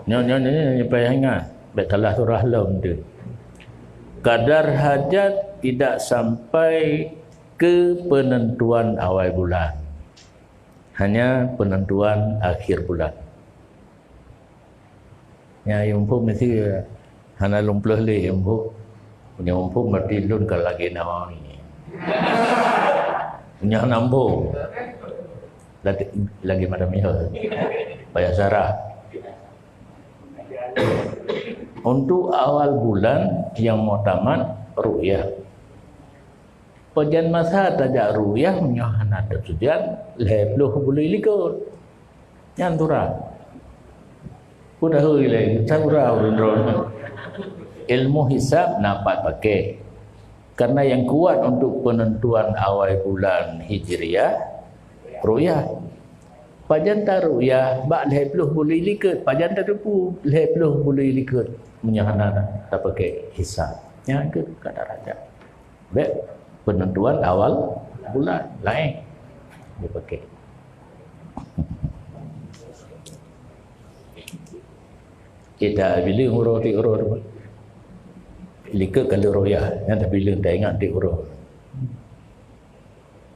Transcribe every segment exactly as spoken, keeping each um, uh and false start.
Nyoe, nyoe, nyoe, nyoe payah ingat. Bèk salah surah lom tu. Kadar hajat tidak sampai ke penentuan awai bulan. Hanya penentuan akhir bulan. Nyang muphom meusti hana lôn plôh lé muphom. Nyang muphom berarti lôn ka lagèe na ni. Nyang hana muphom. Lagi, lagi madam nyoe. Payah sarah. Untuk awal bulan yang muktamad ru'yah. Pajan masa tajak ru'yah meunyoe hana teuseujang lhèe ploh buleuen likot. Nyan surah. Peue dah hôi lé, surah ureueng droe. Ilmu hisab na pat paké. Karena yang kuat untuk penentuan awai bulan Hijriah, ru'yah. Pajan ta ru'yah bak lhèe ploh buleuen likot, pajan ta teupeu lhèe ploh buleuen likot meunyoe hana tapaké hisab. Nyan keuh kadar hajat. Bèk penentuan awal bulan laén dipaké. Kita bila uroe ti uroe tu. Likot ka lheueh ru'yah, nyan tapi lôn tak ingat ti uroe.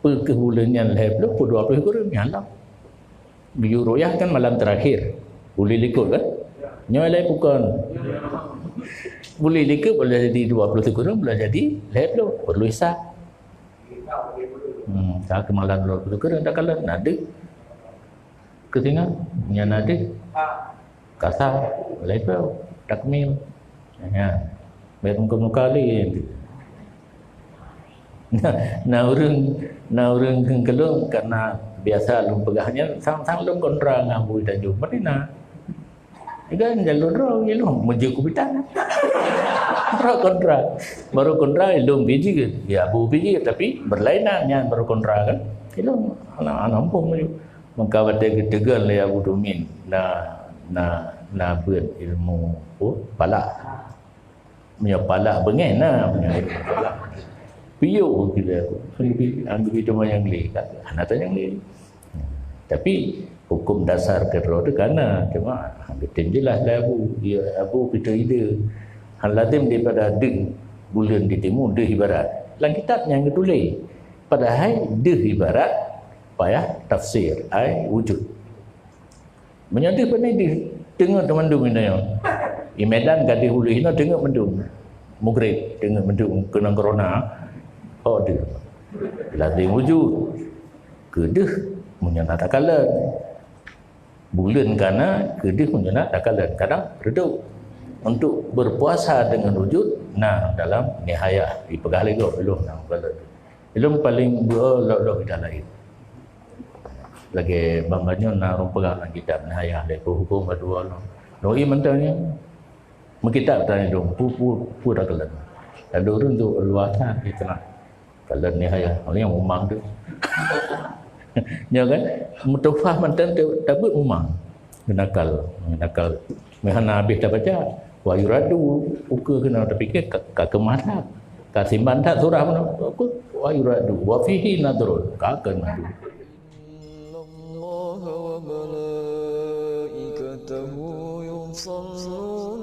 Peu keuh buleuen nyan lhèe ploh, peu dua ploh sikureueng, nyan lah. Geuyue ru'yah kan malam terakhir. Buleuen likot kan? Nyoe lé bukon. Buleuen likot boleh jadi dua ploh sikureueng, boleh jadi lhèe ploh. Perlu hisab. Hmm, ka keu malam dua ploh sikureueng dah kalon, na deuh. Keu singoh, nyan na deuh. Kasa, level, takmil. Ya. Bèk muka-muka lé. Na, na ureueng, na ureueng kheun keu lôn karena biasa lôn peugah nyan, sang-sang lôn kontra ngon Abu Tanjong Madinah. Kan jalur droe, ilôn meujeuet kupitan. Baru kontra. Baru kontra, ilôn biji. Ya, Abu biji, tapi berlainan nyan baru kontra kan. Ilôn aneuk, aneuk muphom laju. Maka watèe geuteugon lé Abu Dumin, na, na, na beuet ilmu, oh, palak. Meunyoe palak beungèh na, meunyoe palak. Piôh gila. Anggeubri teuma nyang lé, hana tanyong lé. Tapi huköm dasar keudroe teuh ka na, cuma geutem jeulaih lé Abu, ya Abu pih ide. Hana lazem daripada deuh buleuen di timu, deuh ibarat. Lam kitab nyang geutuléh. Padahai deuh ibarat payah tafsir, ai wujud. Meunyoe deuh pane deuh, teungeut mandum inoe. Di Medan gadeh ulih inoe teungeut mandum. Maghrib teungeut mandum keunong corona. Oh deuh. Lazem wujud. Keu deuh meunyoe na takalon. Buleuen ka na, keu deuh meunyoe na takalon. Kadang reudôk. Untuk berpuasa dengan wujud na dalam Nihayah. Dipeugah lé gob ilôn na takalon. Ilôn paléng beuo lok-lok kitab laén. Lagèe bang geutanyoe na ureueng peugah lam kitab Nihayah lé, peue huköm ka dua lom. Lôn i mantong nyan. Meukitab tan ilôn, peue, peue, peue takalon. Lalu ureueng tu luwah that di teungoh. Kalon Nihayah, nyang umang tu. Nyoe kan, mutahaf mantong tu, tabeuet umang. Geunakal, geunakal. Meuhana habéh tabaca, wa yuradu, ukeue keunoe tapike ka, ka keumah that. Ka simban that surah meunoe, wa yuradu, wa fihi nadhrun, ka keu madu. إن الله وملائكته يصلون